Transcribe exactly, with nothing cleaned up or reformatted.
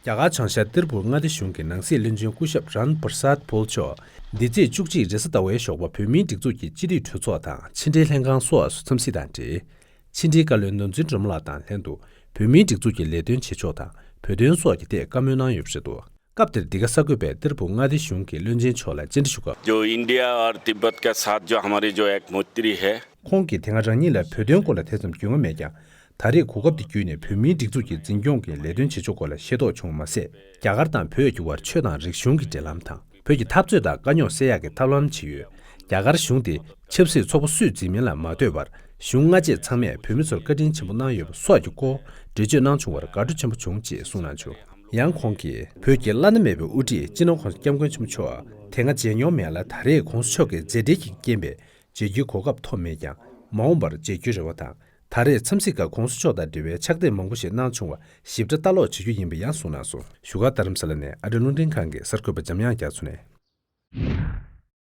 རྒྱ་གར་བྱང་ཤར་ཏིར་ཕུར་མངའ་སྡེ་གཞུང་གི་ནང་སྲིད་བློན་ཆེན་སྐུ་ཞབས་རན་པར་སཱད་པོལ་མཆོག་འདི་ཚེས་བཅུ་གཅིག་རེས་གཟའ་ཟླ་བའི་ཞོགས་པ་བོད་མིའི་སྒྲིག་འཛུགས་ཀྱི་སྤྱི་འཐུས་གྲོས་ཚོགས་དང་ཕྱི་འབྲེལ་ལྷན་ཁང་སོགས་སུ་འཚམས་གཟིགས་དང་འབྲེལ། ཕྱི་འབྲེལ་བཀའ་བློན་ནོར་འཛིན་སྒྲོལ་མ་ལགས་དང་ལྷན་དུ་བོད་མིའི་སྒྲིག་འཛུགས་ཀྱི་ལས་དོན་བྱེད་ཕྱོགས་དང་བོད་དོན་སོགས་ཀྱི་ཐད་བཀའ་མོལ་གནང་ཡོད་པ་རེད་འདུག་སྐབས་དེར་འདི་ག་གསར་འགོད་པས་ཏིར་ཕུར་མངའ་སྡེ་གཞུང་གི་བློན་ཆེན་མཆོག་ལ་བཅར་འདྲི་ཞུ་སྐབས། जो इंडिया और तिब्बत का साथ जो हमारी जो एक मैत्री है, ཁོང་གིས་དེ་སྔ་རང་ཉིད་ལ་བོད་དོན་སྐོར་ལ་དེ་ཙམ་རྒྱུས་མངའ་མེད་ཀྱང་། ད་རེས་གོ་སྐབས་འདི་བརྒྱུད་ནས་བོད་མིའི་སྒྲིག་འཛུགས་ཀྱི་འཛིན་སྐྱོང་གི་ལས་དོན་བྱེད་ཕྱོགས་སྐོར་ལ་ཤེས་རྟོགས་བྱུང་བ་མ་ཟད། རྒྱ་གར་དང་བོད་ཀྱི་བར་ཆོས་དང་རིག་གཞུང་གི་འབྲེལ་ལམ་དང་། བོད་ཀྱི་འཐབ་རྩོད་དང་དཀའ་རྙོག་སེལ་ཡག་གི་ཐབས་ལམ་ཇི་ཡོད། རྒྱ་གར་གཞུང་དེ་ཆབ་སྲིད་ཚོགས་པ་སུས་འཛིན་མིན་ལ་མ་ལྟོས་པར། གཞུང་སྔ་རྗེས་ཚང་མས་བོད་མི་ཚོར་བཀའ་དྲིན་ཆེན་པོ་གནང་ཡོད་པ་སོགས་ཀྱི་སྐོར་འགྲེལ་བརྗོད་གནང་བྱུང་བར་དགའ་སྤྲོ་ཆེན་པོ་བྱུང་ཅེས་གསུངས་གནང་བྱུང་། ཡང་ཁོང་གིས་བོད་ཀྱི་བླ་ན་མེད་པའི་དབུ་ཁྲིད་སྤྱི་ནོར་༸གོང་ས་༸སྐྱབས་མགོན་ཆེན་པོ་མཆོག་དེ་སྔ་མཇལ་མྱོང་མེད་ལ། ད་རེས་༸གོང་ས་མཆོག་གི་མཛད་བྲེལ་གྱི་རྐྱེན་པས་མཇལ་རྒྱུའི་གོ་སྐབས་ཐོབ་མེད་ཀྱང་། མ་འོངས་པར་མཇལ་རྒྱུའི་རེ་བ་དང་། ད་རེས་འཚམས་གཟིགས་སྐབས་༸གོང་ས་མཆོག་དང་འབྲེལ་བའི་ཕྱག་དེབ་མང་པོ་ཞིག་གནང་བྱུང་བ་ཞིབ་ཕྲ་ལྟ་ཀློག་བྱེད་རྒྱུ་ཡིན་པ་ཡང་གསུངས་གནང་སོང་། བཞུགས་སྒར་རྡ་རམ་ས་ལ་ནས་ཨ་རི་རླུང་འཕྲིན་ཁང་གི་གསར་འགོད་པ་འཇམ་དབྱངས་རྒྱ་མཚོ་ནས།